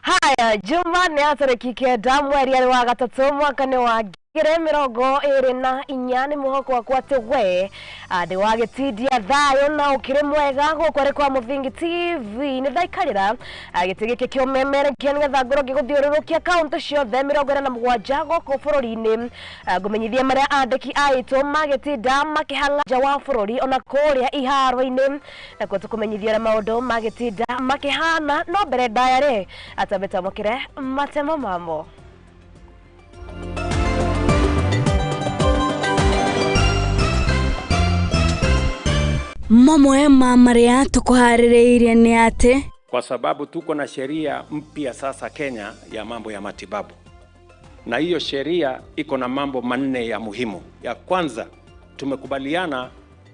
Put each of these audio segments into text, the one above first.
Haya, Juma nĩ tarĩki 9 mweri arĩ wa gatatũ mwaka nĩ wa 2024. Nĩ mwĩhoko wakwa atĩ we ndĩ wa gĩtindia thayũ na ũkĩrĩ mwega gũkũ arĩ kwa Mũthingi TV. Nĩ ndaikarĩra gĩtĩ gĩkĩ kĩomemerekia nĩgetha ngorwo ngĩgũthiũrũrũkia kaũntĩ ciothe 47 gũkũ bũrũri-inĩ, ngũmenyithia marĩa andĩki aitũ magĩtinda makĩhang'a nja wa bũrũri ona kũrĩa iharo-inĩ, nakuo tũkũmenyithia ũrĩa maũndũ magĩtinda makĩhana. No mbere ndaya rĩ, atambe twamũkĩre matemo mamo. Mamwe ma marĩa tukuharĩrĩirie nĩ atĩ kwa sababu tuko na sheria mpya sasa Kenya ya mambo ya matibabu, na hiyo sheria iko na mambo manne ya muhimu. Ya kwanza, tumekubaliana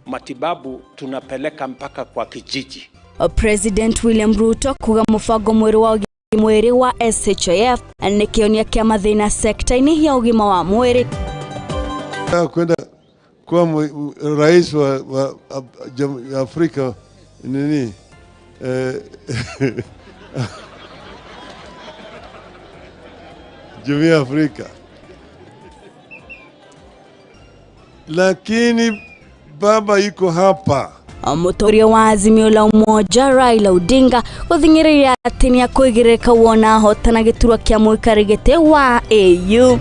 matibabu tunapeleka mpaka kwa kijiji. President William Ruto kuga mũbango mwerũ wa mwĩrĩ wa SHIF nĩ kĩonia kĩa mathĩna sekta-inĩ ya ũgima wa mwĩrĩ. Kwenda kuwa rais wa Afrika nini Jumuiya ya Afrika, lakini baba yuko hapa. Mũtongoria wa Azimio la Umoja Raila Odinga gũthing'ĩrĩria atĩ nĩakũigĩrĩrĩka wona ahotana gĩturwa kĩa mũikarĩri gĩtĩ wa AU.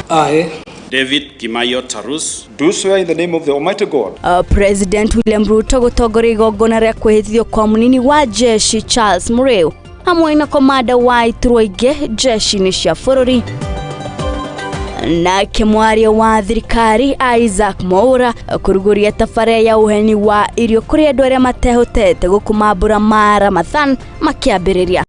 I, David Kimayo Tarus, do swear in the name of the Almighty God. President William Ruto gũtongoria igongona rĩa kwĩhĩtithio kwa mũnini wa jeshi Charles Muriu hamwe na komanda wa iturwa ingĩ jeshi-inĩ cia bũrũri. Nake mwaria wa thirikari Isaac Mwaura kũrugũria tabarĩra ya ũheni wa irio kũrĩ andũ arĩa matehotete gũkũ mambũra ma Ramadhan makĩambĩrĩria.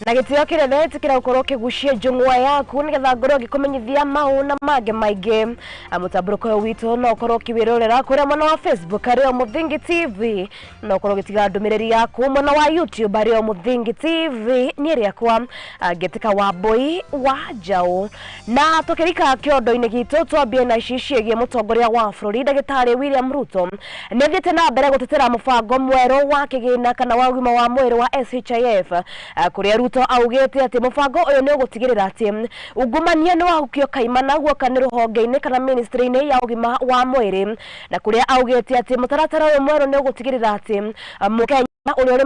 Na gĩtĩo kĩnene ĩtĩkĩra gũkorwo ũkĩgucia njũng'wa yaku nĩgetha ngorwo ngĩkũmenyithia mau na mangĩ maingĩ. Mũtambũrũko ũyũ witũ no ũkorwo ũkĩwĩrorera kũrĩa mwena wa Facebook arĩ o Mũthingi TV, no ũkorwo ũgĩtiga ndũmĩrĩri yaku mwena wa YouTube arĩ o Mũthingi TV. Niĩ rĩakwa ngĩtĩka Wambui wa Njaũ. Na tũkĩrika kĩondo-inĩ gitũ twambie na ici ciĩgiĩ mũtongoria wa bũrũri ndagĩtarĩ William Ruto nĩ athiĩte na mbere gũtetera mũbango mwerũ wa kĩgĩna kana wa ũgima wa mwĩrĩ wa SHIF, kũrĩa Ruto augĩte atĩ mũbango ũyũ nĩ ũgũtigĩrĩra atĩ ungumania nĩ wahukio kaimana guoka nĩ rũhonge-inĩ kana ministry-inĩ ya ũgima wa mwĩrĩ, na kũrĩa augĩte atĩ mũtaratara ũyũ mwerũ nĩ ũgũtigĩrĩra atĩ mũkenya ũrĩa ũrĩ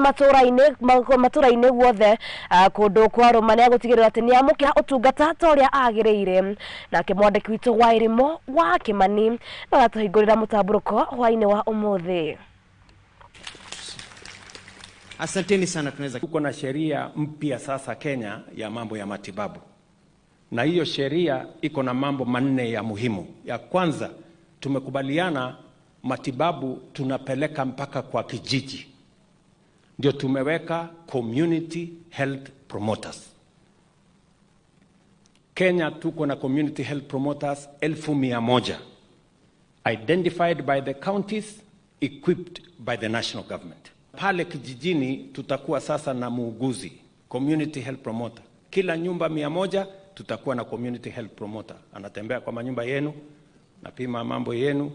matũra-inĩ guothe kũndũ kwa rũma nĩ agũtigĩrĩra atĩ nĩ amũkĩra ũtungata ta ũrĩa agĩrĩire. Nake mwandĩki witũ wa Irimo wa Kĩmani no aratũhingũrĩra mũtambũrũko hwaĩ-inĩ wa ũmũthĩ. Asanteni sana, tunaweza. Tuko na sheria mpya sasa Kenya ya mambo ya matibabu, na hiyo sheria iko na mambo manne ya muhimu. Ya kwanza, tumekubaliana matibabu tunapeleka mpaka kwa kijiji, ndio tumeweka community health promoters. Kenya tuko na community health promoters 100,000 identified by the counties, equipped by the national government. Pale kijijini tutakuwa sasa na muuguzi, community health promoter. Kila nyumba 100 tutakuwa na community health promoter. Anatembea kwa manyumba yenu, napima mambo yenu,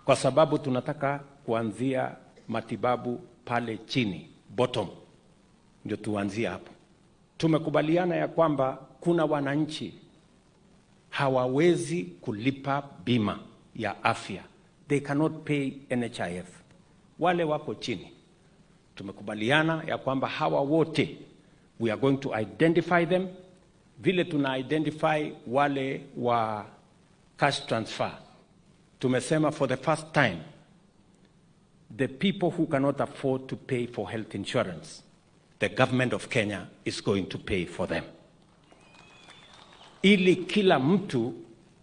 kwa sababu tunataka kuanzia matibabu pale chini, bottom. Ndio tuanzie hapo. Tumekubaliana ya kwamba kuna wananchi hawawezi kulipa bima ya afya. They cannot pay NHIF. Wale wako chini. Tumekubaliana ya kwamba hawa wote we are going to identify them vile tuna identify wale wa cash transfer. Tumesema for the first time the people who cannot afford to pay for health insurance, the government of Kenya is going to pay for them. Ili kila mtu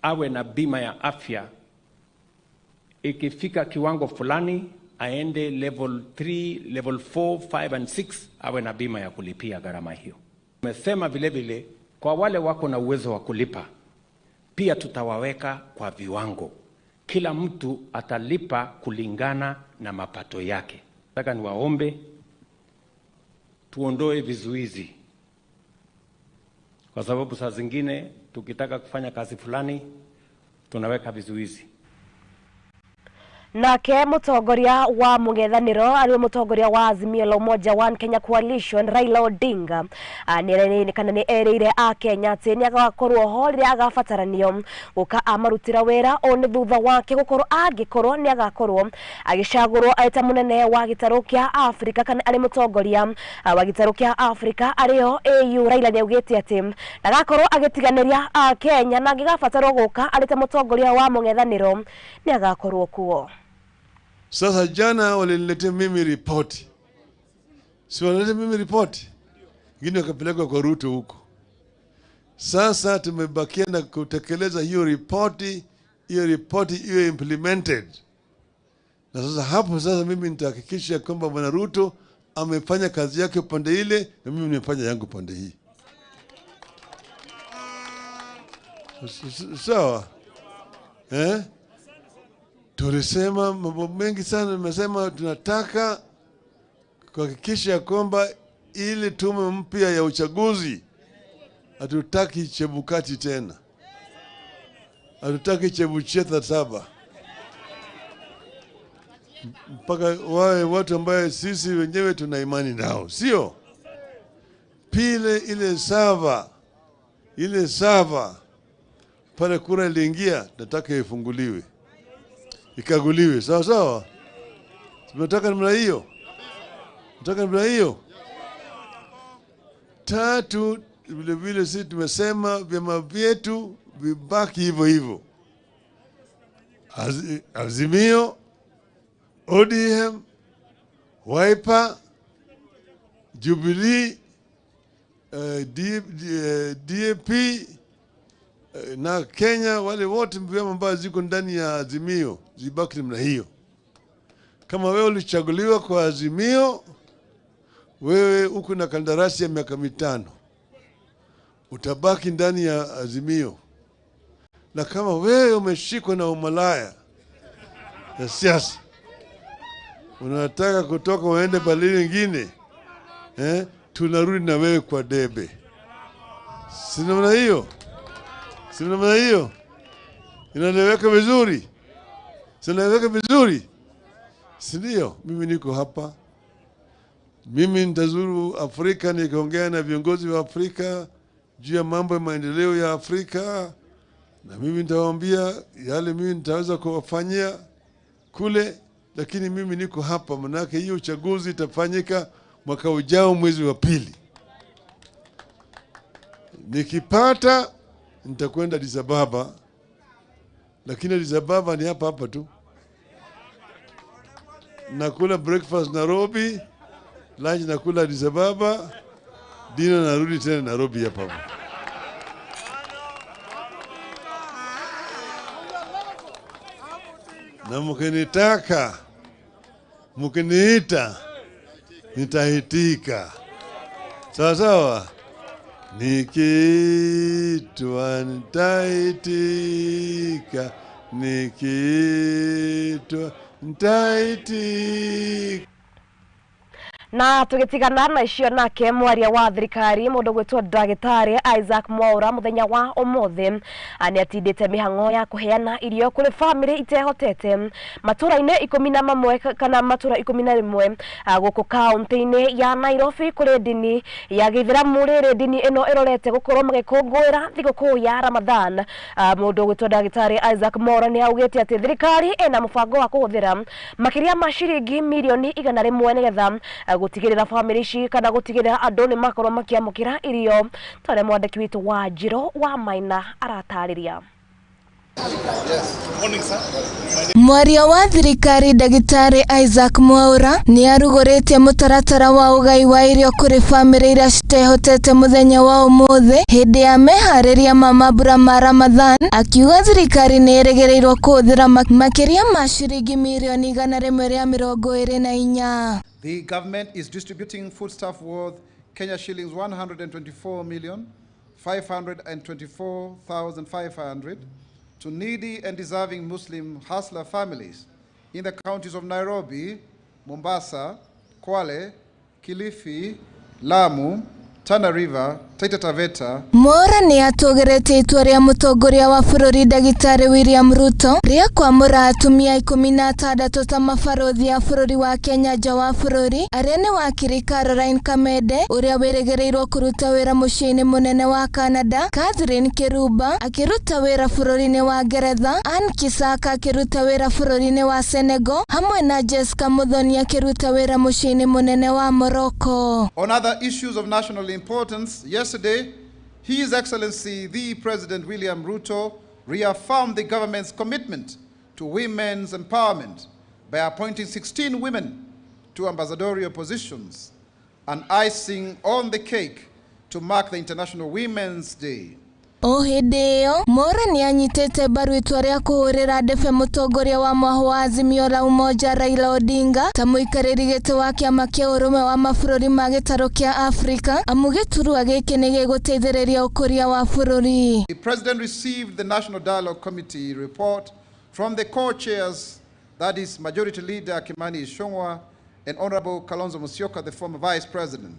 awe na bima ya afya, ikifika kiwango fulani aende level 3, level 4, 5 and 6 awe na bima ya kulipia gharama hiyo. Tumesema vile vile kwa wale wako na uwezo wa kulipa pia tutawaweka kwa viwango. Kila mtu atalipa kulingana na mapato yake. Nataka niwaombe tuondoe vizuizi, kwa sababu saa zingine tukitaka kufanya kazi fulani tunaweka vizuizi. Nake mutongoria wa mũng'ethanĩro arĩ mutongoria wa Azimio la Umoja One Kenya Coalition Raila Odinga kana nĩ erĩire akenya atĩ nĩ agakorwo ho rĩrĩa agabataranio gũka amarutĩra wĩra o nĩ thutha wake gũkorwo angĩkorwo nĩ agakorwo agĩcagũrwo eta mũnene wa gĩtarũ kĩa Afrika kana arĩ mũtongoria wa gĩtarũ kĩa Afrika arĩo AU. Raila nĩ augĩte atĩ ndagakorwo agĩtiganĩria akenya na angĩgabatarwo gũka arĩ ta mũtongoria wa mũng'ethanĩro nĩ agakorwo kuo. Sasa jana waliniletea mimi ripoti. Si waliniletea mimi ripoti? Ngine wakapeleka kwa Ruto huko. Sasa tumebakia na kutekeleza hiyo ripoti, hiyo ripoti iwe implemented. Na sasa hapo sasa mimi nitahakikisha kwamba Bwana Ruto amefanya kazi yake upande ile na mimi nimefanya yangu upande hii. Sawa? Eh? Tulisema mambo mengi sana, nimesema tunataka kuhakikisha kwamba ile tume mpya ya uchaguzi, hatutaki Chebukati tena, hatutaki Chebuchetha 7, mpaka wawe watu ambaye sisi wenyewe tuna imani nao, sio? Pile ile sava pale kura iliingia, nataka ifunguliwe, ikaguliwe, sawa sawa. Tunataka namna hiyo. Tunataka namna hiyo. Tatu, vile vile sisi tumesema vyama vyetu vibaki hivyo hivyo. Azimio, ODM, Wiper, Jubilee, DAP na Kenya, wale wote vyama ambao ziko ndani ya Azimio zibaki namna hiyo. Kama wewe ulichaguliwa kwa Azimio, wewe uko na kandarasi ya miaka 5, utabaki ndani ya Azimio. Na kama wewe umeshikwa na umalaya ya siasa, unataka kutoka uende pale nyingine, tunarudi na wewe kwa debe. Si namna hiyo? Si namna hiyo? Inaeleweka vizuri? Si inaeleweka vizuri? Si ndio? Mimi niko hapa. Mimi nitazuru Afrika nikiongea na viongozi wa Afrika juu ya mambo ya maendeleo ya Afrika, na mimi nitawaambia yale mimi nitaweza kuwafanyia kule, lakini mimi niko hapa manake hiyo uchaguzi itafanyika mwaka ujao mwezi wa 2. Nikipata nitakwenda Addis Ababa, lakini Addis Ababa ni hapa hapa tu. Nakula breakfast Nairobi, lunch nakula Addis Ababa, dinner narudi tena Nairobi hapa hapa. Na mkinitaka, mkiniita, nitaitika. Sawa sawa? Nikiitwa nitaitika, nikiitwa nitaitika. Na tugitigana na icio nake mwaria wa thirikari mundu gwitwo ndagitari Isaac Mwaura muthenya wa umuthi ni atindite mihango ya kuheana irio kuri family itehotete matura-ini 11 kana matura 11 guku kaunti-ini ya Nairobi kuri ndini ya githiramu riri ndini ino irorete gukorwo magikũngũĩra thigũkũ ya Ramadhan. Mundu gwitwo ndagitari Isaac Mwaura ni augite ati thirikari ina mubango wa kuhuthira makiria ma ciringi milioni 100 nigetha gutigirira family ici kana gutigirira andu ni makorwo makiamukira irio tore mwandiki witu wa Njiro wa Maina aratariria. Mwaria wa thirikari ndagitari Isaac Mwaura ni aruguritie mutaratara wa ugai wa irio kuri family iria citehotete muthenya wa umuthi hindi ya mehariria ma mambura ma Ramadhan, akiuga thirikari ni irigirirwo kuhuthira makiria ma ciringi milioni 124. The government is distributing foodstuff worth Kenya shillings 124,524,500 to needy and deserving Muslim hustler families in the counties of Nairobi, Mombasa, Kwale, Kilifi, Lamu, Tana River, Taita Taveta. Mwaura nĩ atũgĩrĩtie itua rĩa mũtongoria wa bũrũri ndagĩtarĩ William Ruto rĩa kwamũra atumia 16 ta mabarũthi a bũrũri wa Kenya nja wa bũrũri arĩa nĩ wakiri Caroline Kamende ũrĩa wĩrĩgĩrĩirwo kũruta wĩra mũciĩ-inĩ mũnene wa Canada, Catherine Kiruba akĩruta wĩra bũrũri-inĩ wa Ngeretha, Ann Kisaka akĩruta wĩra bũrũri-inĩ wa Senegal hamwe na Jessica Muthoni akĩruta wĩra mũciĩ-inĩ mũnene wa Morocco. On other issues of national importance, yesterday, His Excellency the President William Ruto reaffirmed the government's commitment to women's empowerment by appointing 16 women to ambassadorial positions, an icing on the cake to mark the International Women's Day. O hĩndĩ ĩyo Mwaura nĩ anyitĩte mbaru itua rĩa kũhũrĩra ndebe mũtongoria wa mwahũ wa Azimio la Umoja Raila Odinga ta mũikarĩri gĩtĩ wa kĩama kĩa ũrũmwe wa mabũrũri ma gĩtarũ kĩa Afrika amu gĩturwa gĩkĩ nĩ gĩgũteithĩrĩria ũkũria wa bũrũri. The President received the National Dialogue Committee report from the co-chairs, that is Majority Leader Kimani Ichung'wah and Honorable Kalonzo Musyoka, the former Vice President.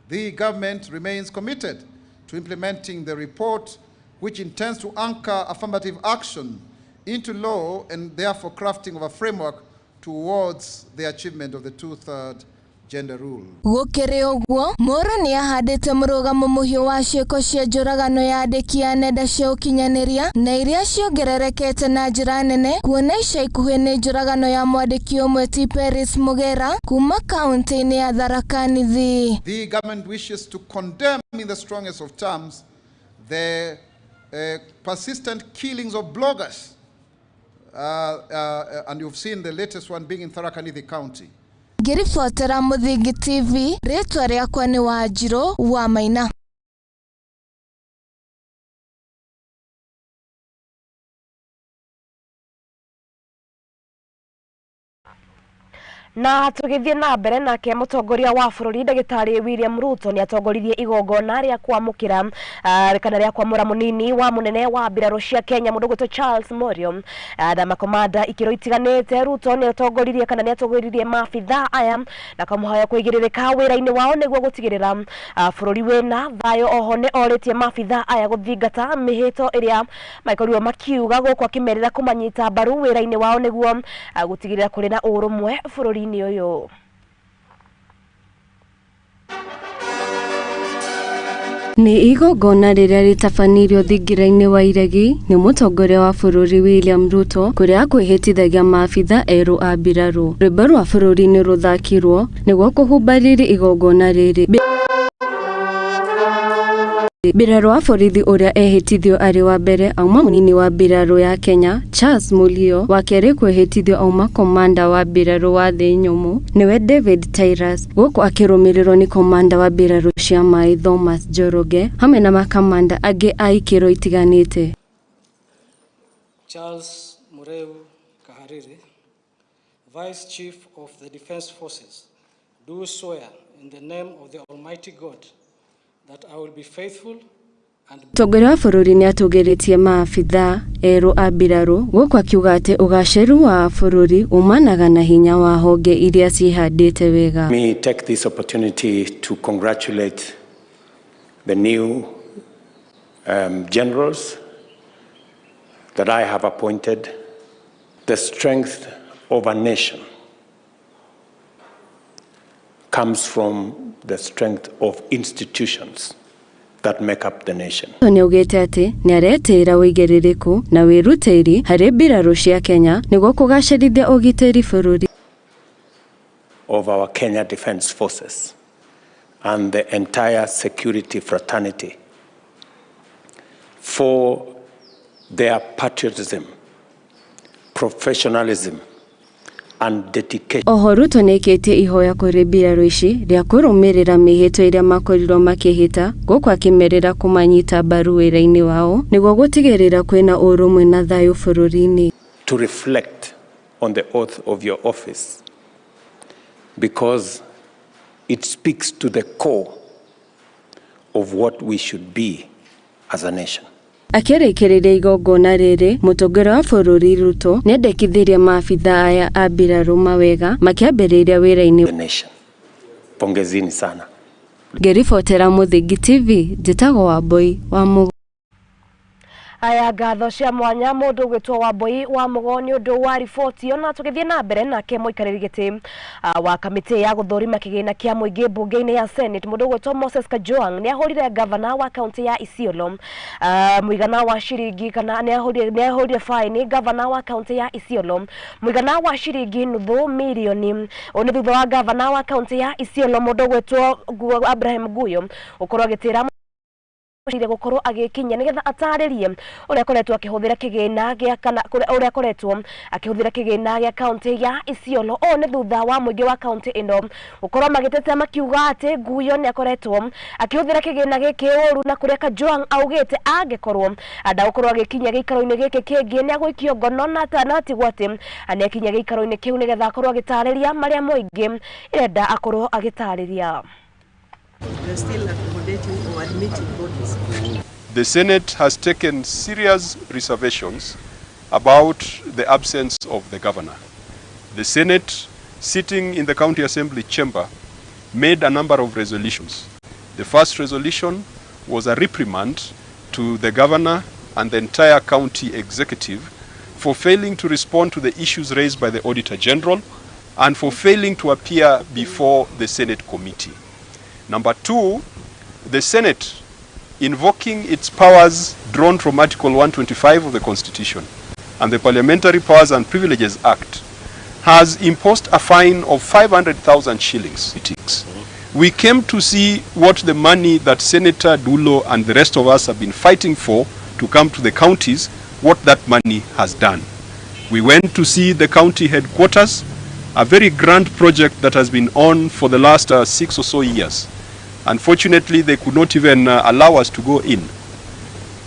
The government remains committed to implementing the report, which intends to anchor affirmative action into law and therefore crafting of a framework towards the achievement of the two-third gender rule. Gũkĩrĩ ũguo, Mwaura nĩ ahandĩte mũrũgamo mũhiũ wa ciĩko cia njũragano ya andĩki a nenda cia ũkinyanĩria na iria ciongererekete na njĩra nene kuona ica ikuhĩ nĩ njũragano ya mwandĩki ũmwe ti Peris Mugera kuma kaunti-inĩ ya Tharaka Nithi. The government wishes to condemn in the strongest of terms the persistent killings of bloggers, and you've seen the latest one being in Tharaka Nithi County. Ngĩribotera Mũthingi TV, rĩtwa rĩakwa nĩ Wanjirũ wa Maina. Na tũgĩthiĩ na mbere nake mũtongoria wa bũrũri ndagĩtarĩ William Ruto nĩ atongoririe igongona rĩa kwamũkĩra kana rĩa kwamũra mũnini wa mũnene wa mbirarũ cia Kenya mũndũ ũgwĩtwo Charles Morio na makomanda ikĩro itiganĩte. Ruto nĩ atongoririe kana nĩ atongoririe maabitha aya na kamũhoya kũigĩrĩrĩka wĩra-inĩ wao nĩguo gũtigĩrĩra bũrũri wĩna thayũ. Oho nĩ orĩtie maabitha aya gũthingata mĩhĩto ĩrĩa maikorirwo makiuga gũkũ akĩmerĩra kũmanyita mbaru wĩra-inĩ wao nĩguo gũtigĩrĩra kũrĩ na ũrũmwe bũrũri-inĩ ũyũ. Nĩ igongona rĩrĩa rĩtabanirio thingira-inĩ wa Iregi nĩ mũtongoria wa bũrũri William Ruto kũrĩa akwĩhĩtithagia maabitha erũ a mbirarũ. Rwĩmbo rwa bũrũri nĩ rũthakirwo nĩguo kũhumba riri igongona rĩrĩ. Mbirarũ wa borithi ũrĩa ehĩtithio arĩ wa mbere auma mũnini wa mbirarũ ya Kenya Charles Mulio, wa kerĩ kwĩhĩtithio auma komanda wa mbirarũ wa thĩ nyũmũ nĩwe David Tyrus, gũkũ akĩrũmĩrĩrwo nĩ komanda wa mbirarũ cia maĩ Thomas Njoroge hamwe na makamanda angĩ a ikĩro itiganĩte. Charles Mureu Kahariri, Vice Chief of the Defense Forces, do swear in the name of the Almighty God that I will be faithful and Mũtongoria wa bũrũri nĩ atũgĩrĩtie maabitha erũ a mbirarũ gũkũ akiuga atĩ ũgacĩru wa bũrũri umanaga na hinya wa honge iria ciĩhandĩte wega. Let me take this opportunity to congratulate the new generals that I have appointed. The strength of a nation comes from the strength of institutions that make up the nation. Nĩ augĩte atĩ nĩ aretĩĩra ũigĩrĩrĩku na wĩrutĩri harĩ mbirarũ cia Kenya nĩguo kũgacĩrithia ũgitĩri bũrũri. Of our Kenya Defence Forces and the entire security fraternity for their patriotism, professionalism, and dedication. Oho Ruto nĩaikĩtie ihoya kũrĩ mbirarũ ici rĩa kũrũmĩrĩra mĩhĩtwa ĩrĩa makorirwo makĩhĩta gũkũ akĩmerĩra kũmanyita mbaru wĩra-inĩ wao nĩguo gũtigĩrĩra kwĩna ũrũmwe na thayũ bũrũri-inĩ. To reflect on the oath of your office, because it speaks to the core of what we should be as a nation. Akĩrĩkĩrĩria igongona rĩrĩ, mũtongoria wa bũrũri Ruto nĩendekithirie maabitha aya a mbirarũ mawega makĩambĩrĩria wĩra-inĩ. The nation. Pongezini sana. Ngĩribotera Mũthingi TV, njĩtagwo Wambui wa Mũgo. Aya ngatho cia mwanya mũndũ ũgwĩtwo Wambui wa Mũgo nĩ ũndũ wa riboti ĩyo. Na tũgĩthiĩ na mbere nake mũikarĩri gĩtĩ wa kamĩtĩ ya gũthũrima kĩgĩna kĩa mũingĩ mbunge-inĩ ya Senate, mũndũ ũgwĩtwo Moses Kajwang nĩ ahũrire gavana wa kaunti ya Isiolo mũigana wa ciringi kana nĩ ahũrire faini gavana wa kaunti ya Isiolo mũigana wa ciringi nuthu mirioni. Ũũ nĩ thutha wa gavana wa kaunti ya Isiolo mũndũ ũgwĩtwo Abraham Guyo gũkorwo agĩtĩra gukorwo agĩkinya nĩgetha atarĩrie ũrĩa akoretwo akĩhũthĩra kĩgĩna gĩa kana ũrĩa akoretwo akĩhũthĩra kĩgĩna gĩa kaunti ya Isiolo. Ũũ nĩ thutha wa mũingĩ wa kaunti ĩno gũkorwo magĩtetea makiuga atĩ Guyo nĩ akoretwo akĩhũthĩra kĩgĩna gĩkĩ ũru, na kũrĩa Kajwang augĩte angĩkorwo ndagũkorwo agĩkinya gĩikaro-inĩ gĩkĩ kĩngĩ nĩ agũikio ngono na atigwo atĩ nĩakinya gĩikaro-inĩ kĩu nĩgetha akorwo agĩtarĩria marĩa mũingĩ ĩrenda akorwo agĩtarĩria. Still accommodating or admitting bodies. The Senate has taken serious reservations about the absence of the governor. The Senate, sitting in the County Assembly chamber, made a number of resolutions. The first resolution was a reprimand to the governor and the entire county executive for failing to respond to the issues raised by the Auditor General and for failing to appear before the Senate committee. Number two, the Senate, invoking its powers drawn from Article 125 of the Constitution and the Parliamentary Powers and Privileges Act, has imposed a fine of 500,000 shillings. We came to see what the money that Senator Dulo and the rest of us have been fighting for to come to the counties, what that money has done. We went to see the county headquarters, a very grand project that has been on for the last 6 or so years. Unfortunately, they could not even allow us to go in.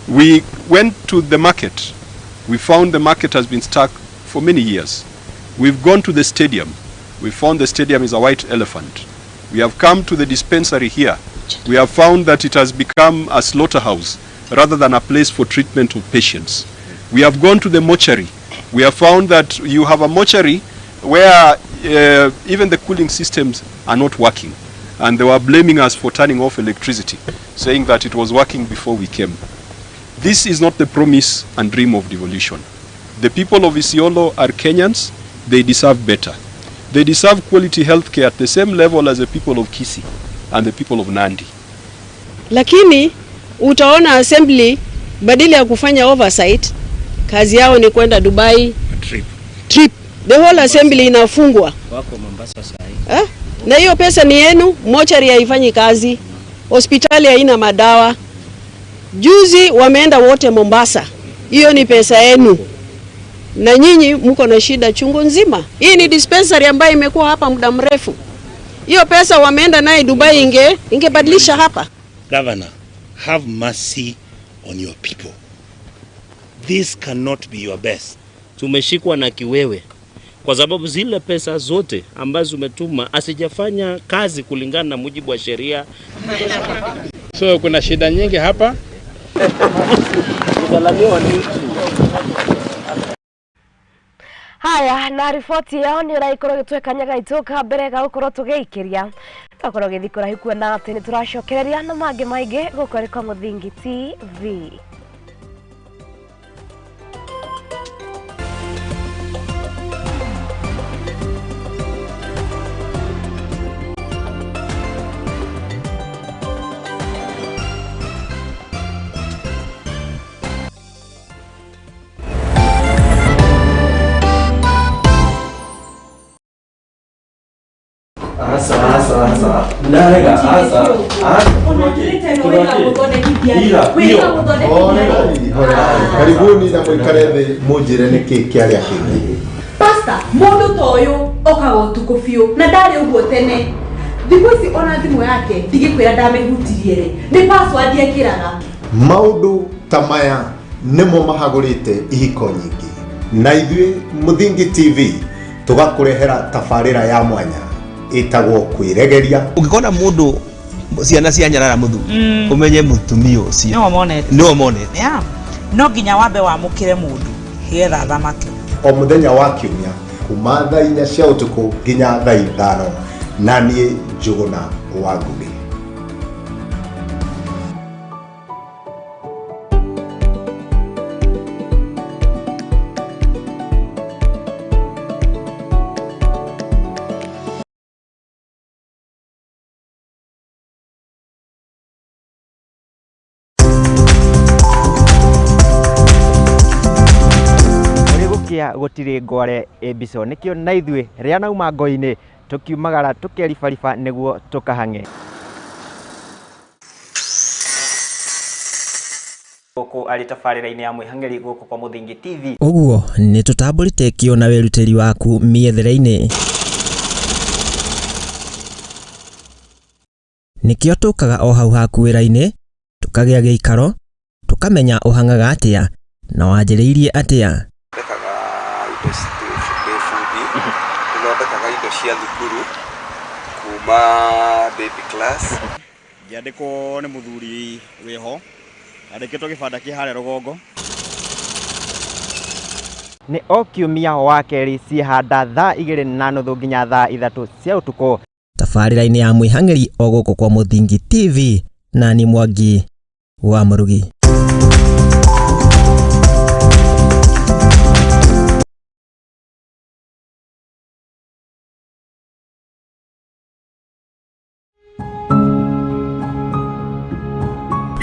We went to the market. We found the market has been stuck for many years. We've gone to the stadium. We found the stadium is a white elephant. We have come to the dispensary here. We have found that it has become a slaughterhouse rather than a place for treatment of patients. We have gone to the mortuary. We have found that you have a mortuary where even the cooling systems are not working. And they were blaming us for turning off electricity, saying that it was working before we came. This is not the promise and dream of devolution. The people of Isiolo are Kenyans. They deserve better. They deserve quality healthcare at the same level as the people of Kisii and the people of Nandi. Lakini utaona assembly badala ya kufanya oversight, kazi yao ni kwenda Dubai trip. The whole assembly inafungwa. Wako Mombasa sahi. Eh? Na hiyo pesa ni yenu, mochari haifanyi kazi, hospitali haina madawa. Juzi wameenda wote Mombasa. Hiyo ni pesa yenu. Na nyinyi mko na shida chungu nzima. Hii ni dispensary ambayo imekuwa hapa muda mrefu. Hiyo pesa wameenda naye Dubai ingebadilisha hapa. Governor, have mercy on your people. This cannot be your best. Tumeshikwa na kiwewe kwa sababu zile pesa zote ambazo umetuma asijafanya kazi kulingana na mujibu wa sheria. So kuna shida nyingi hapa. Haya, na riboti yao nĩ ĩragĩkorwo ĩgĩtweka nyagaitũ ka mbere ga gũkorwo tũgĩikĩria twakorwo gĩthiĩ kũraihu kuona atĩ nĩ tũracokereria na mangĩ maingĩ gũkũ arĩ kwa Mũthingi TV. Karibuni na mwikare thĩ mũnjĩre nĩkĩ kĩarĩa kĩngĩ. Pastor, mũndũ ta ũyũ okaga ũtukũ biũ na ndarĩ ũguo tene. Thikũ ici ona thimũ yake ndigĩkwĩra ndamĩhutirie rĩ, nĩ password ekĩraga. Maũndũ ta maya nĩmo mahagũrĩte ihiko nyingĩ. Na ithuĩ Mũthingi TV tũgakũrehera tabarĩra ya mwanya ĩtagwo kwĩregeria. Ũngĩkona mũndũ ciana cia nyarara mũthuri ũmenye mũtumia ũcio nĩwe monete. Yeah. No nginya wambe wamũkĩre mũndũ nĩgetha athamake. O mũthenya wa kiumia kuma thaa 4 cia ũtukũ nginya thaa 5 na niĩ Njũgũna wa Ngũgĩ. Kũrĩa gũtirĩ ngware ĩ mbico, nĩkĩo na ithuĩ rĩa nauma ngo-inĩ tũkiumagara tũkeribariba nĩguo tũkahang'e. Gũkũ arĩ tabarĩra-inĩ ya mwĩhang'eri gũkũ kwa Mũthingi TV. Ũguo nĩ tũtambũrĩte kĩo na wĩrutĩri waku mĩethere-inĩ. Nĩkĩo tũkaga o hau haku wĩra-inĩ, tũkagĩa gĩikaro, tũkamenya ũhang'aga atĩa na wanjĩrĩirie atĩa. Thondekaga indo ndĩ bundi, nĩthondekaga indo cia thukuru kuma baby class. Ngĩandĩkwo nĩ mũthuri wĩho, andĩkĩtwo gĩbanda kĩ harĩa rũgongo. Nĩ o kiumia wa kerĩ ciĩhanda thaa 2:30 nginya thaa 3 cia ũtukũ. Tabarĩra-inĩ ya mwĩhang'eri o gũkũ kwa Mũthingi TV, na ni Mwangi wa Mũrugi.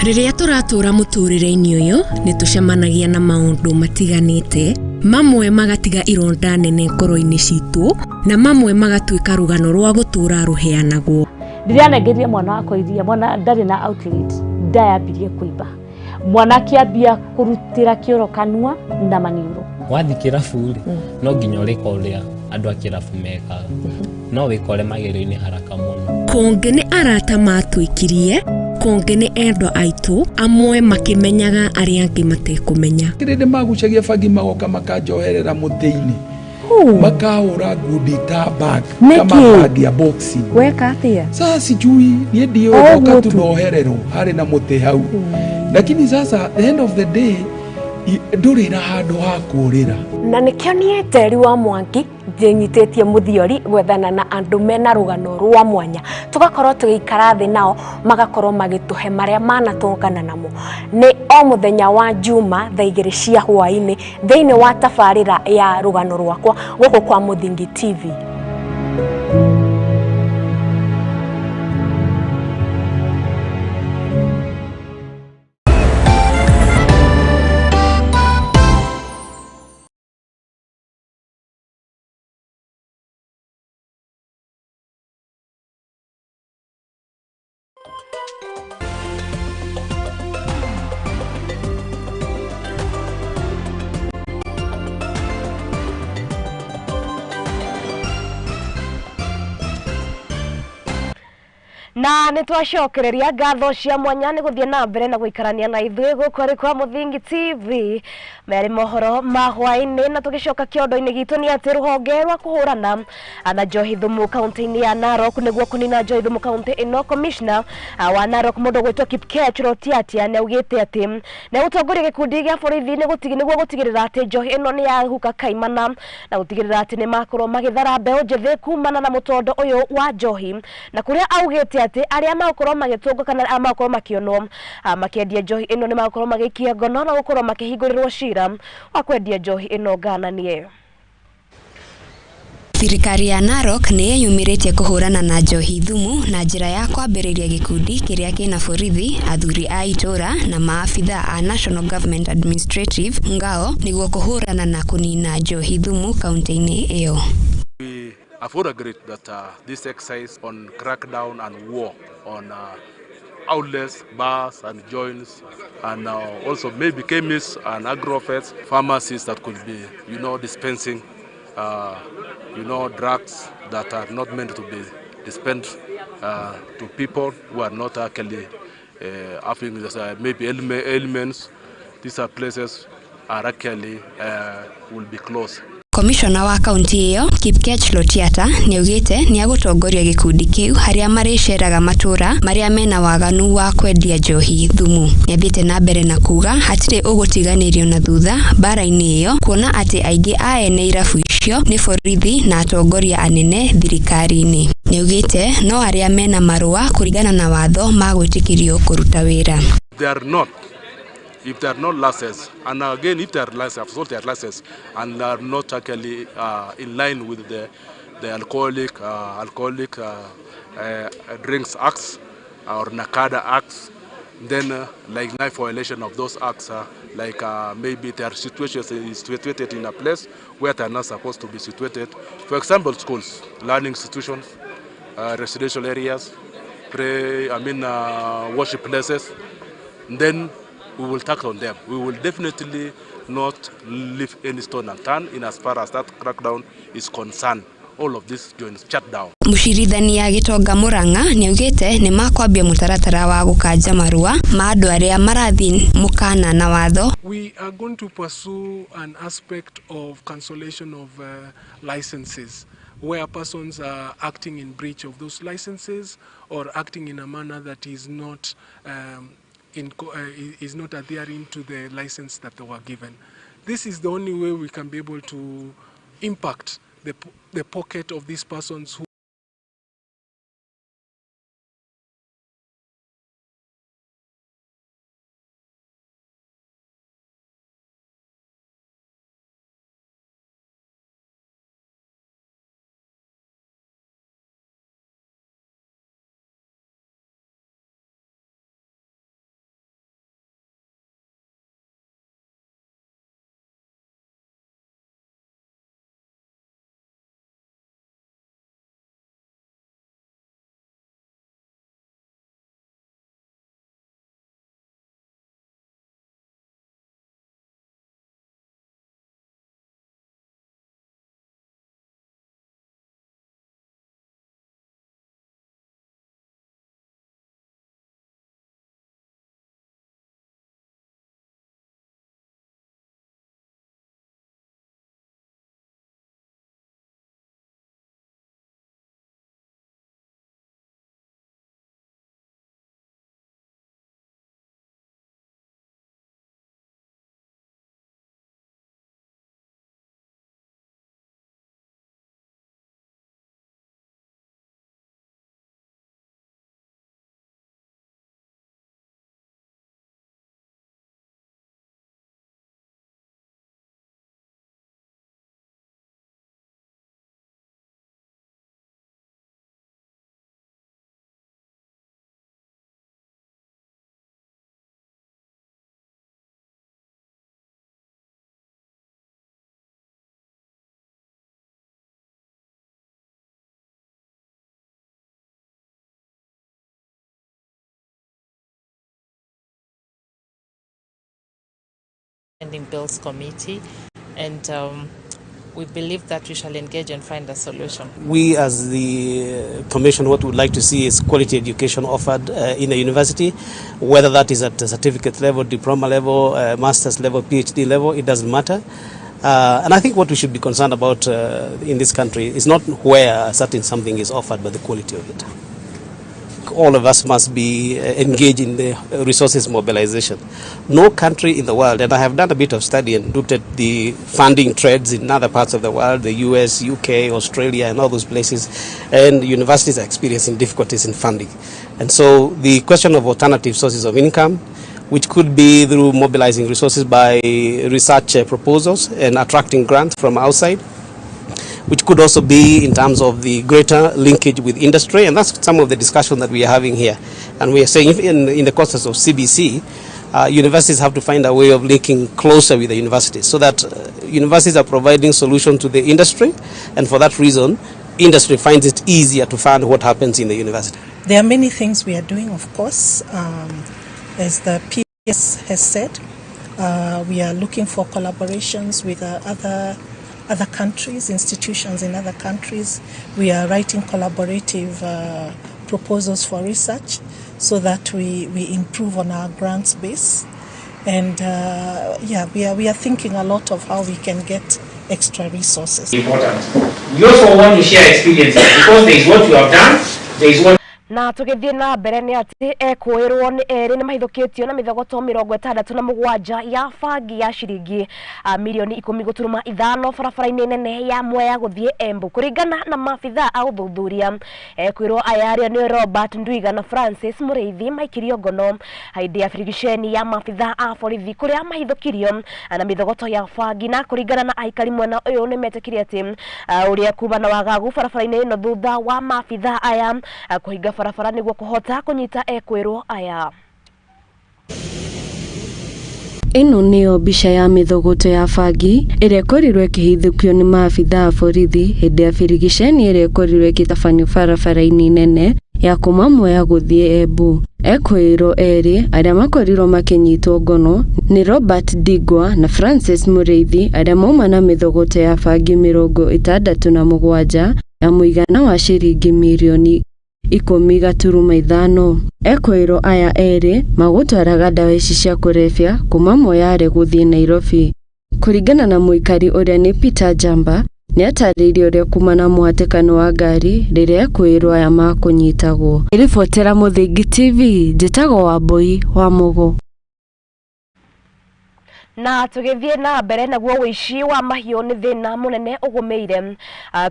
Rĩrĩa tũratũra mũtũrĩre-inĩ ũyũ nĩ tũcemanagia na maũndũ matiganĩte, mamwe magatiga ironda nene ngoro-inĩ citũ na mamwe magatuĩka rũgano rwa gũtũra rũheanagwo. Ndĩranengeria mwana wakwa iria, mwana ndarĩ na outlet, ndayambirie kũimba. Mwana akĩambia kũrutĩra kĩoro kanua na maniũrũ. Wathiĩ kĩrabu rĩ, no nginya ũrĩka ũrĩa andũ a kĩrabu mekaga, no wĩkore magerio-inĩ haraka mũno. Kũngĩ nĩ arata matwĩkirie, kũngĩ nĩ endwa aitũ, amwe makĩmenyaga arĩa angĩ matekũmenya. Kĩrĩndĩ magucagia bangi magoka makanjoherera mũtĩ-inĩ, makahũra ngundi ta bag kama bag ya boxing. Weka atĩa? Sasa sijui niĩ ndiũĩ, ndoka tu nohererwo harĩ na mũtĩ hau, lakini sasa the end of the day ndũrĩ na handũ ha kũũrĩra. Na nĩkĩo niĩ Njeri wa Mwangi ndĩnyitĩtie mũthiori gwethana na andũ mena rũgano rwa mwanya, tũgakorwo tũgĩikara thĩ nao magakorwo magĩtũhe marĩa manatũngana namo. Nĩ o mũthenya wa Juma thaa 2 cia hwaĩ-inĩ thĩinĩ wa tabarĩra ya rũgano rwakwa gũkũ kwa Mũthingi TV. Na nĩ twacokereria ngatho cia mwanya nĩ gũthiĩ na mbere na gũikarania na ithuĩ gũkũ arĩ kwa Mũthingi TV merĩ mohoro ma hwaĩ-inĩ. Na tũgĩcoka kĩondo-inĩ gitũ nĩ atĩ rũhonge rwa kũhũrana na njohi thumu kaunti-inĩ ya Narok nĩguo kũnina njohi thumu kaunti ĩno, commissioner wa Narok mũndũ ũgwĩtwo Kipkech Rotiatia nĩ augĩte atĩ nĩ gũtongoria gĩkundi gĩa borithi nĩguo gũtigĩrĩra atĩ njohi ĩno nĩ yahuka kaimana na gũtigĩrĩra atĩ nĩ makorwo magĩthara mbeũ njĩthĩ kumana na mũtondo ũyũ wa njohi, na kũrĩa augĩte atĩ arĩa magũkorwo magĩtũngwo kana arĩa magũkorwo makĩonwo makĩendia njohi ĩno nĩ magũkorwo magĩikia ngono na gũkorwo makĩhingũrĩrwo cira wa kwendia njohi ĩno ngananie. Thirikari ya Narok nĩ yeyumĩrĩtie kũhũrana na njohi thumu na njĩra ya kwambĩrĩria gĩkundi kĩrĩa kĩna borithi, athuri a itũra na maabitha a National Government Administrative ngao nĩguo kũhũrana na kũnina njohi thumu kaunti-inĩ ĩyo. We have all agreed that this exercise on crackdown and war on outlets, bars and joints, and also maybe chemists and agrovets, pharmacies that could be, you know, dispensing, you know, drugs that are not meant to be dispensed to people who are not actually having this, maybe ailments. These are places are actually will be closed. Komishona wa kaunti ĩyo Kipkech Lotiata nĩaugĩte nĩagũtongoria gĩkundi kĩu harĩa marĩceraga matũra marĩa mena waganu wa kwendia njohi thumu. Nĩathiĩte na mbere na kuga hatirĩ ũgũtiganĩrio na thutha mbara-inĩ ĩyo, kuona atĩ aingĩ a ene irabu icio nĩ borithi na atongoria anene thirikari-inĩ. Nĩaugĩte no arĩa mena marũa kũringana na watho magwĩtĩkĩrio kũruta wĩra. They are not. If they are not licensed, and again, if they are licensed, have sold their license, and are not actually in line with the alcoholic drinks acts or NACADA acts, Then like knife violation of those acts, like maybe they are situated in a place where they are not supposed to be situated. For example, schools, learning institutions, residential areas, worship places. Then we will tackle on them. We will definitely not leave any stone unturned in as far as that crackdown is concerned. All of this joints shut down. Mũcirithania Gĩtonga Mũrang'a nĩaugĩte nĩ makwambia mũtaratara wa gũkanja marũa ma andũ arĩa marathiĩ mũkana na watho. We are going to pursue an aspect of cancellation of licenses where persons are acting in breach of those licenses or acting in a manner that is not is not adhering to the license that they were given. This is the only way we can be able to impact the pocket of these persons who Pending Bills Committee, and we believe that we shall engage and find a solution. We as the Commission, what we would like to see is quality education offered in the university, whether that is at the certificate level, diploma level, master's level, PhD level, it doesn't matter. And I think what we should be concerned about in this country is not where a certain something is offered, but the quality of it. All of us must be engaged in the resources mobilization. No country in the world, and I have done a bit of study and looked at the funding trends in other parts of the world, the US, UK, Australia, and all those places, and universities are experiencing difficulties in funding. And so the question of alternative sources of income, which could be through mobilizing resources by research proposals and attracting grants from outside, which could also be in terms of the greater linkage with industry, and that's some of the discussion that we are having here. And we are saying if in the context of CBC, universities have to find a way of linking closer with the universities so that universities are providing solutions to the industry, and for that reason, industry finds it easier to fund what happens in the university. There are many things we are doing, of course. As the PS has said, we are looking for collaborations with other countries, institutions in other countries. We are writing collaborative proposals for research so that we improve on our grants base. And we are thinking a lot of how we can get extra resources. Important. We also want to share experiences because there is what you have done, there is what na tugithie na mbere ni ati ekuirwo ni eri ni mahithukitio na mithogoto 67 ya bangi ya ciringi milioni 10.5 barabara-ini nene ya Mwea guthie Embu kuringana na maabithaa a uthuthuria. Ekuirwo aya aria ni Robert Ndwiga na Francis Mureithi maikirio ngono hindi ya birigiceni ya maabithaa a borithi kuria mahithukirio na mithogoto ya bangi. Na kuringana na aikari mwena uyu ni metikire ati uria kuma na wagagu barabara-ini ino thutha wa maabithaa aya kuhinga barabara niguo kuhota kunyita ekwirwo aya. Ĩno nĩyo mbica ya mĩthogoto ya bangi ĩrĩa ĩkorirwo ĩkĩhithũkio nĩ maabithaa a borithi hĩndĩ ya birigiceni ĩrĩa ĩkorirwo ĩgĩtabanio barabara-inĩ nene ya kuma Mwea gũthiĩ Embu. Ekũĩrwo erĩ arĩa makorirwo makĩnyitwo ngono nĩ Robert Ndingwa na Francis Mũrĩithi arĩa mauma na mĩthogoto ya bangi 67 ya mũigana wa ciringi mirioni 10.5. Ekũĩrwo aya erĩ magũtwaraga ndawa ici cia kũrebia kuma Moyale gũthiĩ Nairobi. Kũringana na mũikari ũrĩa nĩ Peter Njamba, nĩatarĩirie ũrĩa kuma na mũhatĩkano wa ngari rĩrĩa ekũĩrwo aya makũnyitagwo. Ngĩribotera Mũthingi TV, njĩtagwo Wambui wa Mũgũ. Na tũgĩthiĩ na mbere naguo ũici wa mahiũ nĩ thĩna mũnene ũgũmĩire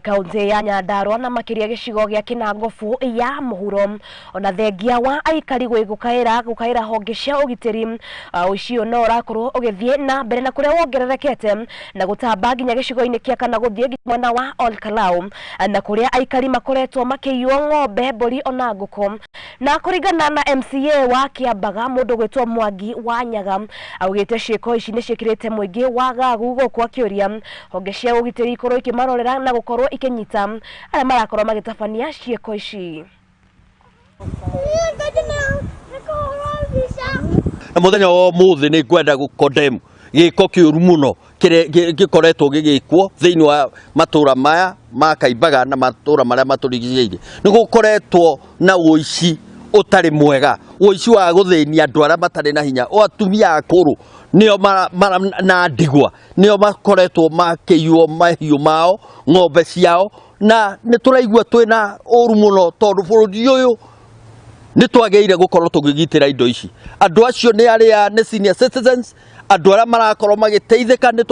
kaunti ya Nyandarua na makĩria gĩcigo gĩa Kĩnangobu ya mũhuro. Ona thengia wa aikari gũkaĩra honge cia ũgitĩri, ũici ũyũ no ũrakorwo ũgĩthiĩ na mbere na kũrĩa wongererekete na gũtamba nginya gĩcigo-inĩ kĩa kana gũthiĩ nginya mwena wa Olkalau, na kũrĩa aikari makoretwo makĩiywo ng'ombe, mbũri ona ngũkũ. Na kũringana na MCA wa Kĩambaga mũndũ gwĩtwo Mwangi wa Nyaga augĩte ciĩko ici nĩ ciĩkĩrĩte mũingĩ wa gagu gũkũ akĩũria honge cia ũgitĩri ikorwo ikĩmarorera na gũkorwo ikĩnyita arĩa marakorwo magĩtabania ciĩko ici. Na mũthenya wa ũmũthĩ nĩ ngwenda gũ-condemn gĩko kĩũru mũno kĩrĩa gĩkoretwo gĩgĩkwo thĩinĩ wa matũra maya ma Kaimbaga na matũra marĩa matũrigicĩirie. Nĩ gũkoretwo na ũici ũtarĩ mwega, ũici wa gũthĩnia andũ arĩa matarĩ na hinya, o atumia akũrũ nĩo na ndigwa nĩo makoretwo makĩiywo mahiũ mao, ng'ombe ciao, na nĩ tũraigua twĩna ũru mũno tondũ bũrũri ũyũ nĩ twagĩrĩire gũkorwo tũkĩgitĩra indo ici. Andũ acio nĩ arĩa nĩ senior citizens, andũ arĩa marakorwo magĩteithĩka nĩ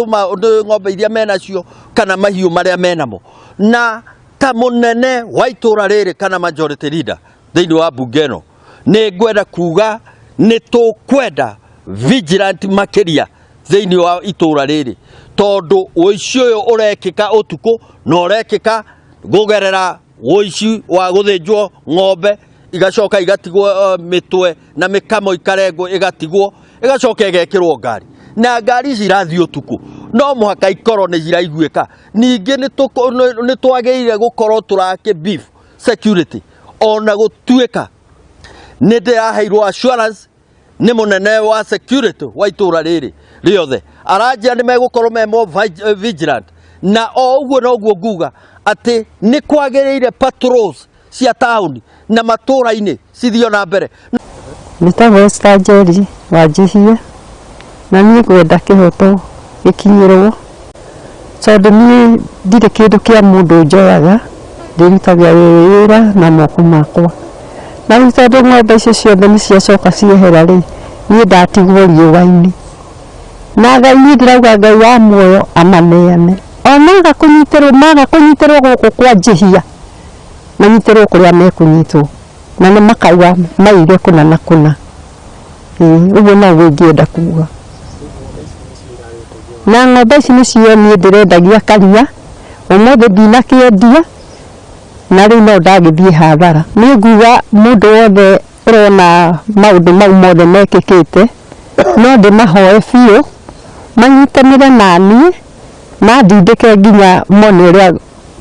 ng'ombe iria menacio kana mahiũ marĩa menamo. Na ta mũnene wa itũra rĩrĩ kana majority leader thĩinĩ wa mbunge ĩno, nĩ ngwenda kuga nĩ tũkwenda vigilant makĩria thĩinĩ wa itũra rĩrĩ, tondũ ũici ũyũ ũrekĩka ũtukũ na ũrekĩka kũgerera ũici wa gũthĩnjwo ng'ombe igacoka igatigwo mĩtwe na mĩkamo ikarengwo ĩgatigwo ĩgacoka ĩgekĩrwo ngari, na ngari ici irathiĩ ũtukũ no mũhaka ikorwo nĩ iraiguĩka. Ningĩ nĩ twagĩrĩire gũkorwo tũrakĩ beef security, ona gũtuĩka nĩ ndĩraheirwo assurance nĩ mũnene wa security wa itũra rĩrĩ rĩothe, aranjĩra nĩ megũkorwo me more vigilant, na o ũguo noguo nguga atĩ nĩ kwagĩrĩire patrols cia taũni na matũra-inĩ cithio na mbere. Njĩtagwo Esther Njeri wa Njihia, na niĩ ngwenda kĩhoto gĩkinyĩrwo tondũ niĩ ndirĩ kĩndũ kĩa mũndũ njoyaga, ndĩrutaga wĩra na moko makwa. Na rĩu tondũ ng'ombe icio ciothe nĩ ciacoka ciehera rĩ, niĩ ndatigwo riũa-inĩ. Na Ngai niĩ ndĩrauga Ngai wa muoyo amaneane. O maga kũnyitĩrwo gũkũ kwa Njihia, manyitĩrwo kũrĩa mekũnyitwo, na nĩ makauga maire kũna na kũna. Ũguo noguo ingĩenda kuga. Na ng'ombe ici nĩcio niĩ ndĩrendagia Karia, ũmũthĩ ndinakĩendia, na rĩu no ndagĩthiĩ hathara. Niĩ nguga mũndũ wothe ũrona maũndũ mau mothe mekĩkĩte, no ndĩmahoe biũ manyitanĩre na niĩ, mandindĩke nginya mone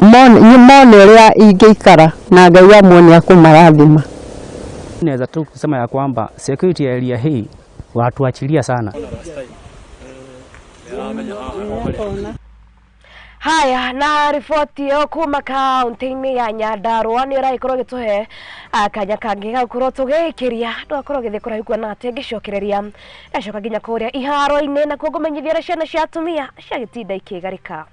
ũrĩa ingĩikara, na Ngai wa muoyo nĩakũmarathima. Naweza tu kusema ya kwamba security ya area hii watuachilia sana. Haya, na riboti ĩyo kuma kaunti-inĩ ya Nyandarua nĩ ĩragĩkorwo ĩgĩtũhe kanya kangĩ ga gũkorwo tũgĩikĩria ndũgakorwo ũgĩthiĩ kũraihu kuona atĩ ngĩcokereria ndacoka nginya kũrĩa iharo-inĩ nakuo ngũmenyithia ũrĩa ciana cia atumia ciagĩtinda ikĩgarĩka.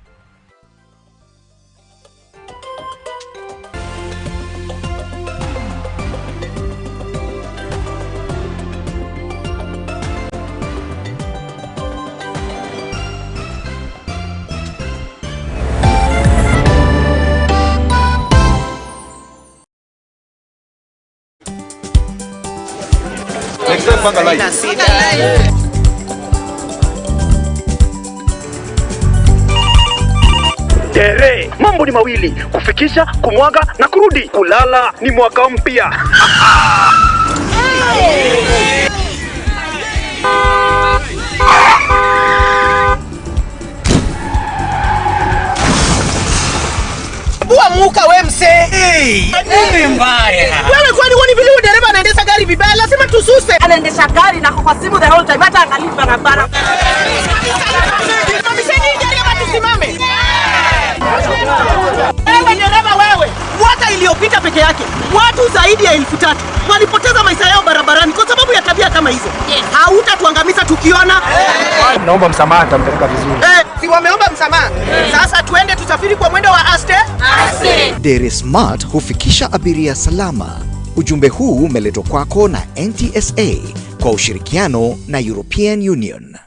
Tere, mambo ni mawili, kufikisha, kumwaga na kurudi. Kulala ni mwaka mpya. Anaendesha gari na kwa simu the whole time, hata angalii barabara. Simamisheni hii gari ama tusimame? Wewe dereva wewe, mwaka iliyopita peke yake watu zaidi ya 3,000 walipoteza maisha yao barabarani kwa sababu ya tabia kama hizo. Hautatuangamiza tukiona. Naomba msamaha, nitampeleka vizuri. Si wameomba msamaha. Sasa tuende tusafiri kwa mwendo wa aste aste. Dere Smart hufikisha abiria salama. Ujumbe huu umeletwa kwako na NTSA kwa ushirikiano na European Union.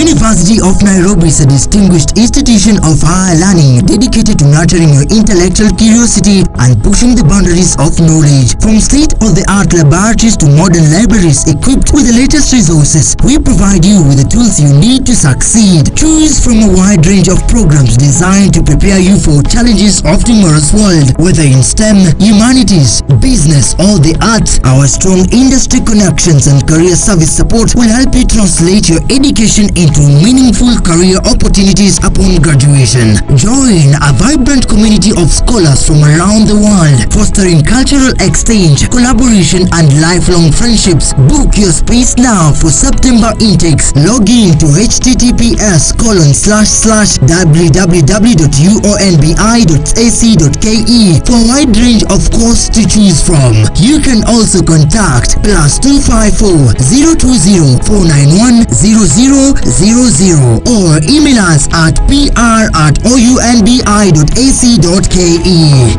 University of Nairobi is a distinguished institution of higher learning dedicated to nurturing your intellectual curiosity and pushing the boundaries of knowledge. From state-of-the-art laboratories to modern libraries equipped with the latest resources, we provide you with the tools you need to succeed. Choose from a wide range of programs designed to prepare you for challenges of tomorrow's world, whether in STEM, humanities, business, or the arts. Our strong industry connections and career service support will help you translate your education into meaningful career opportunities upon graduation. Join a vibrant community of scholars from around the world, fostering cultural exchange, collaboration, and lifelong friendships. Book your space now for September intakes. Log in to https://www.uonbi.ac.ke for a wide range of courses to choose from. You can also contact +254 020 491 0000 or email us at pr@ounbi.ac.ke.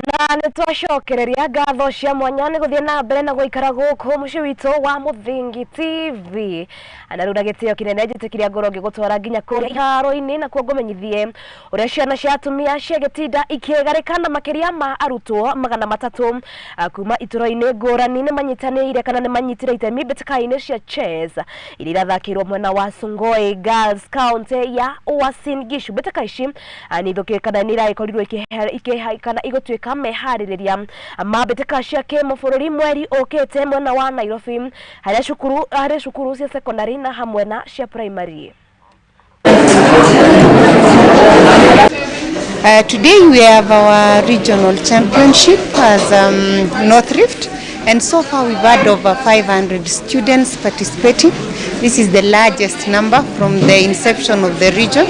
Na nä twacokereria ngatho cia mwanya nä gå thiä na mbere na gũikara gũkũ mũciĩ witũ wa Mũthingi TV. Na rĩu na gĩtĩo kĩnene njĩtĩkiria ngorwo ngĩgũtwara nginya kũrĩa iharo-inĩ na kuo ngũmenyithie ũrĩa ciana cia atumia ciagĩtinda ikĩgarĩka na makĩria ma arutwo 300 kuma itũra-inĩ ngũrani nĩ manyitanĩire kana nĩ manyitire itemi mbĩtĩka-inĩ cia chess iria irathakĩirwo mwena wa Sungoi Girls county ya Uasin Gishu. Mbĩtĩka ici nĩ ithũkĩte kana nĩ iragĩkorirwo kana igũtuĩka meharĩrĩria ma mbĩtĩka cia kĩmabũrũri mweri ũkĩte mwena wa Nairobi harĩa cukuru cia secondary na hamwe na cia primary. Today we have our regional championship as North Rift, and so far we've had over 500 students participating. This is the largest number from the inception of the region.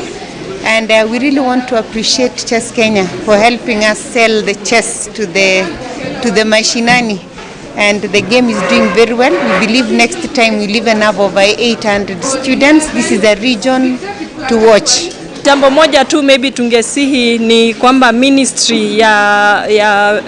And we really want to appreciate Chess Kenya for helping us sell the chess to the mashinani. And the game is doing very well. We believe next time we'll even have over 800 students. This is a region to watch. Jambo moja tu maybe tungesihi ni kwamba ministry ya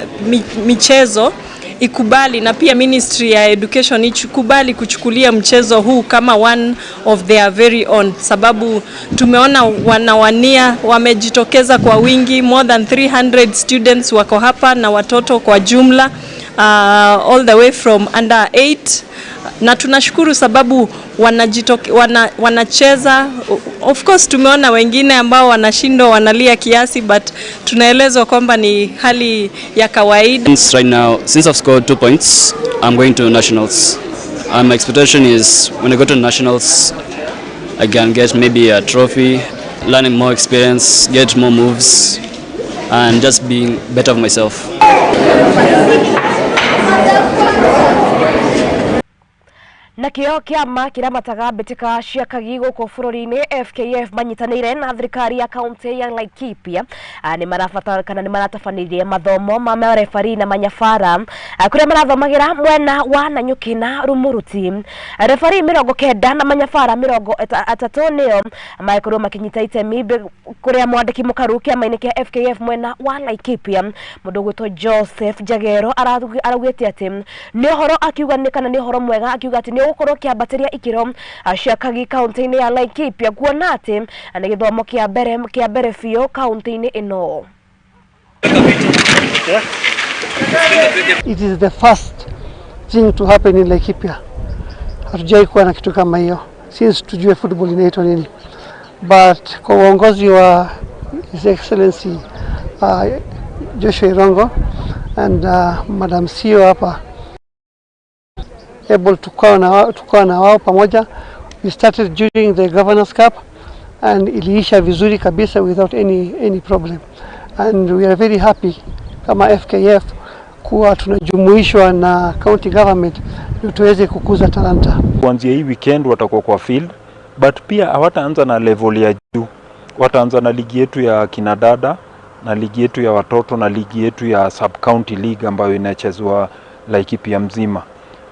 michezo ikubali na pia ministry ya education ikubali kuchukulia mchezo huu kama one of their very own, sababu tumeona wanawania wamejitokeza kwa wingi, more than 300 students wako hapa na watoto kwa jumla, all the way from under 8, na tunashukuru sababu wanacheza. Of course tumeona wengine ambao wanashindwa wanalia kiasi, but tunaelezwa kwamba ni hali ya kawaida. Right now, since I've scored 2 points, I'm going to nationals. My expectation is when I go to nationals, I can get maybe a trophy, learning more experience, get more moves, and just being better of myself. Na kĩo kĩama kĩramataga mbĩtĩka cia kagi gũkũ bũrũri-inĩ FKF manyitanĩire na thirikari ya kaunti ya Laikipia nĩ marabatara kana nĩ maratabanĩrie mathomo ma marebari na manyabara kũrĩa marathomagĩra mwena wa Nanyuki na Rumuruti. Rebari 90 na manyabara 30 nĩo magĩkorwo makĩnyita itemi kũrĩa mwandĩki mũkaru kĩama-inĩ kĩa FKF mwena wa Laikipia mũndũ ũgwĩtwo Joseph Jagero araugĩte atĩ nĩ ũhoro akiuga nĩ kana nĩ ũhoro mwega akiuga atĩ nĩ ũgũkorwo kĩambatĩria ikĩro cia kagi kaunti-inĩ ya Laikipia kuona atĩ nĩ gĩthomo kĩa mbere biũ kaunti-inĩ ĩno. It is the first thing to happen in Laikipia. Hatujai kuwa na kitu kama hiyo since tujue football inaitwa nini. But kwa uongozi wa His Excellency Joshua Irongo and Madam CEO hapa, able tukawa na wao pamoja. We started during the Governors Cup and iliisha vizuri kabisa without any problem, and we are very happy kama FKF kuwa tunajumuishwa na county government ndio tuweze kukuza talanta. Kuanzia hii weekend watakuwa kwa field, but pia hawataanza na level ya juu, wataanza na ligi yetu ya kinadada na ligi yetu ya watoto na ligi yetu ya sub county league ambayo inachezwa Laikipia mzima,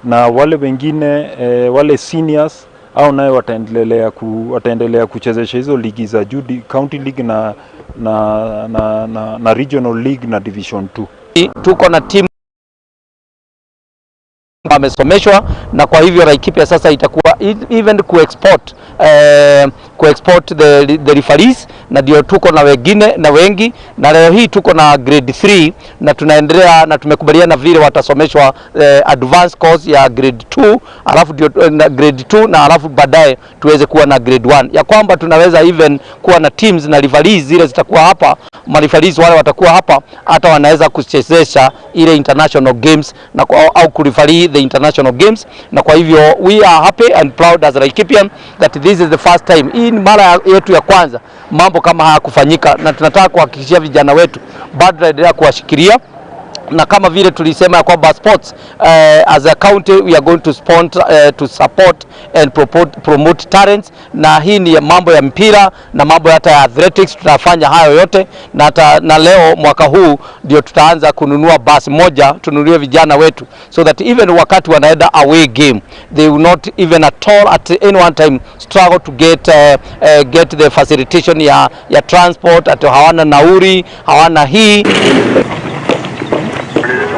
na wale wengine wale seniors au naye wataendelea kuchezesha hizo ligi za juu, county league na regional league na division 2. Tuko na timu amesomeshwa, na kwa hivyo Laikipia sasa itakuwa even ku-export the referees, na ndio tuko na wengine na wengi, na leo hii tuko na grade 3 na tunaendelea na tumekubaliana vile watasomeshwa advanced course ya grade 2, alafu ndio na grade 2 na alafu baadaye tuweze kuwa na grade 1, ya kwamba tunaweza even kuwa na teams na referees zile zitakuwa hapa, mareferees wale watakuwa hapa hata wanaweza kuchezesha ile international games na au kureferee the international games. Na kwa hivyo we are happy and proud as Laikipian that this is the first time, hii ni mara yetu ya kwanza mambo kama haya kufanyika, na tunataka kuhakikishia vijana wetu bado tunaendelea kuwashikilia. Na kama vile tulisema ya kwamba sports as a county we are going to sponsor, to support and promote talents, na hii ni mambo ya mpira na mambo hata ya athletics, tutafanya hayo yote. Na hata na leo mwaka huu ndio tutaanza kununua basi moja tununulie vijana wetu, so that even wakati wanaenda away game they will not even at all at any one time struggle to get the facilitation ya transport, at hawana nauri, hawana hii.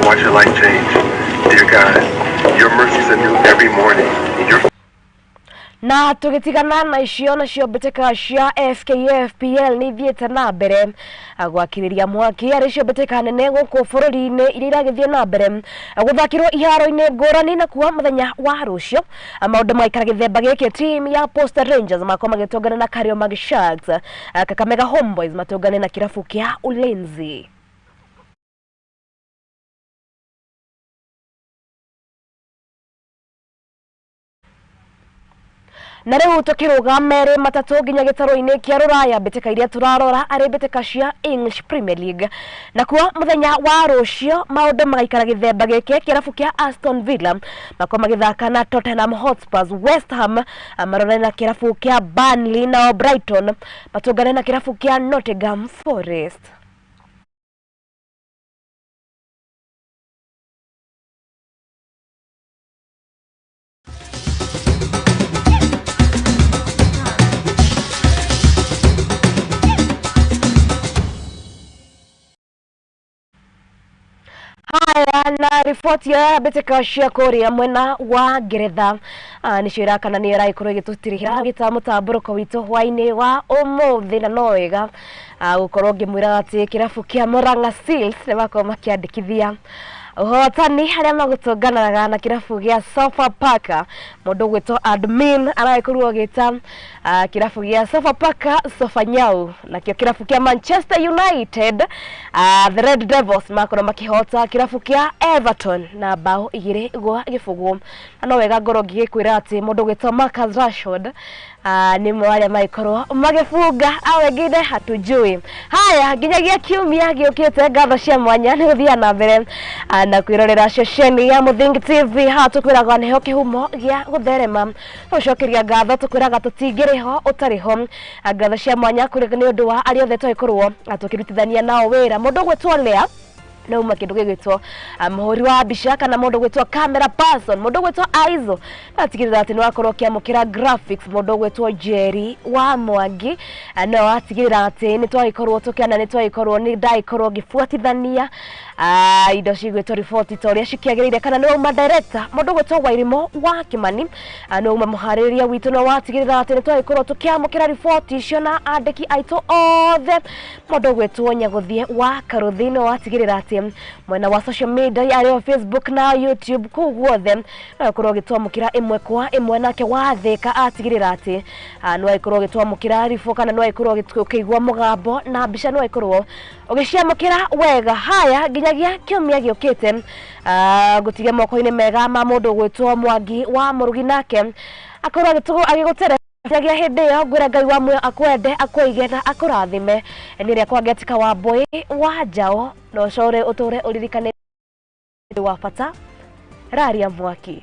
Watch your life change. Dear God, your mercies are new every morning. Your Na tugitigana na icio nacio mbĩtĩka cia FKF PL nĩ ithiĩte na mbere gwakĩrĩria mwaki arĩ cio mbĩtĩka nene gũkũ bũrũri-inĩ iria iragĩthiĩ na mbere gũthakĩrwo iharo-inĩ ngũrani, na kuwa mũthenya wa rũciũ maũndũ magaikara gĩthemba gĩkĩ. Team ya Posta Rangers makorwo magĩtũngana na Kariobangi Sharks, Kakamega Homeboys matũngane na kĩrabu kĩa Ulinzi. Na rĩu tũkĩrũga merĩ matatũ nginya gĩtarũ-inĩ kĩa rũraya, mbĩtĩka iria tũrarora arĩ mbĩtĩka cia English Premier League, na kuo mũthenya wa rũciũ maũndũ magaikara gĩthemba gĩkĩ. Kĩrabu kĩa Aston Villa makorwo magĩthaka na Tottenham Hotspurs, West Ham marorane na kĩrabu kĩa Burnley, nao Brighton matũngane na kĩrabu kĩa Nottingham Forest. Haya, na riboti ya mbĩtĩka cia kũrĩa mwena wa Ngeretha nĩcio irakana nĩ ĩragĩkorwo ĩgĩtũtirihĩra gĩta mũtambũrũko witũ hwaĩ-inĩ wa ũmũthĩ, na no wega gũkorwo ngĩmwĩra atĩ kĩrabu kĩa Murang'a Seals nĩ makorwo makĩandĩkithia ũhotani harĩa magũtũnganaga na kĩrabu gĩa Sofapaka. Mũndũ ũgwĩtwo admin aragĩkorwo agĩta kĩrabu gĩa Sofapaka Sofanyau, nakĩo kĩrabu kĩa Manchester United the Red Devils makorwo makĩhota kĩrabu kĩa Everton na bao 2-0. Na no wega ngorwo ngĩgĩkwĩra atĩ mũndũ ũgwĩtwo Marcus Rashford nĩ ũmwe wa arĩa magĩkorwo magĩbunga, au wengine hatujui. Haya, nginyagia kiumia gĩũkĩte, ngatho cia mwanya nĩ gũthiaga na mbere na kwĩrorera ceceni ya Mũthingi TV. Haha tũkwĩraga nĩho kĩhumo gĩa gũtherema, tũcokeria ngatho tũkwĩraga tũtingĩrĩ ho ũtarĩ ho. Ngatho cia mwanya kũrĩ nĩ ũndũ wa arĩa othe twagĩkorwo tũkĩrutithania nao wĩra. Mũndũ ũgwĩtwo Lea no uma kindu gigwitwo muhuri wa mbica kana mundu gwitwo camera person, mundu gwitwo Aizo atigirira ati ni wakorwo kiamukira graphics, mundu gwitwo Jerry wa Mwangi no atigirira ati ni twagikorwo tukiana ni twagikorwo ni ndaikorwo ngibuatithania indo cigwitwo riboti ta uria cikiagiriire, kana ni uma director mundu gwitwo Wairimo wa Kimani no uma muhaririria witu no watigirira ati ni twagikorwo tukiamukira riboti icio na andiki aitu othe, mundu gwitwo Nyaguthie wa Karuthi no watigirira ati atĩ mwena wa social media yarĩo Facebook na YouTube kũu guothe no ũkorwo ũgĩtwamũkĩra ĩmwe kwa ĩmwe. Nake wathĩka atigĩrĩra atĩ no agĩkorwo ũgĩtwamũkĩra ribũ kana no agĩkorwo ũkĩigua mũgambo na mbica, no agĩkorwo ũgĩciamũkĩra wega. Haya, nginyagia kiumia gĩũkĩte, ngũtige moko-inĩ mega ma mũndũ ũgwĩtwo Mwangi wa Mũrugi, nake akorwo agĩgũtere nginyagia hĩndĩ ĩyo. Ngwĩra Ngai wa muoyo akwende, akũige na akũrathime. Nĩ rĩakwa Ngetika wa Mbũi wa Njaũ, na ũcore ũtũre ũririkane wa bata raria mwaki.